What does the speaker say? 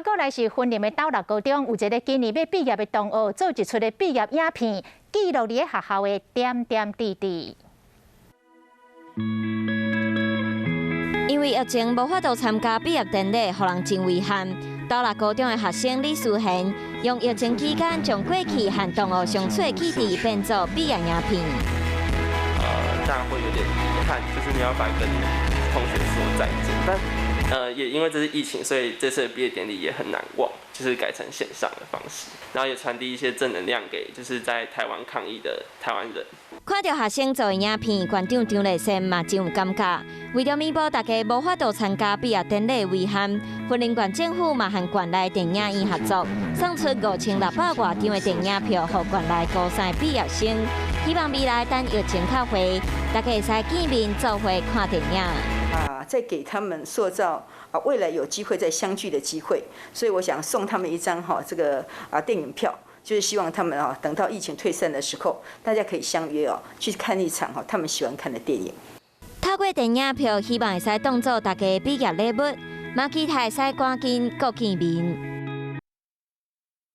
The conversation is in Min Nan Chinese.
過來是雲林的斗六高中，有一个今年欲畢業的同學做一齣的畢業影片，記錄佇咧學校的點點滴滴。因為疫情無法度參加畢業典禮，予人真遺憾。斗六高中的學生李思賢，用疫情期間將過去和同學相處的記憶變做畢業影片。當然會有點遺憾，就是沒有辦法跟同學說再見。但也因為這次疫情，所以這次的畢業典禮也很難忘，就是改成線上的方式，然後也傳遞一些正能量給就是在台灣抗疫的台灣人。看著學生做的影片，館長張麗仙嘛真有感覺。為著彌補大家無法度參加畢業典禮的遺憾，雲林縣政府嘛和縣內電影院合作，送出5600外張的電影票，予縣內高三畢業生。希望未來等疫情較緩，大家會使見面做伙看電影。啊，再給他們塑造啊未來有機會再相聚的機會，所以我想送他們一張哈這個啊電影票。就是希望他們啊，等到疫情退散的時候，大家可以相約哦，去看一場哈他們喜歡看的電影。透過電影票，希望會使當做大家畢業禮物，嘛期待會使趕緊閣見面。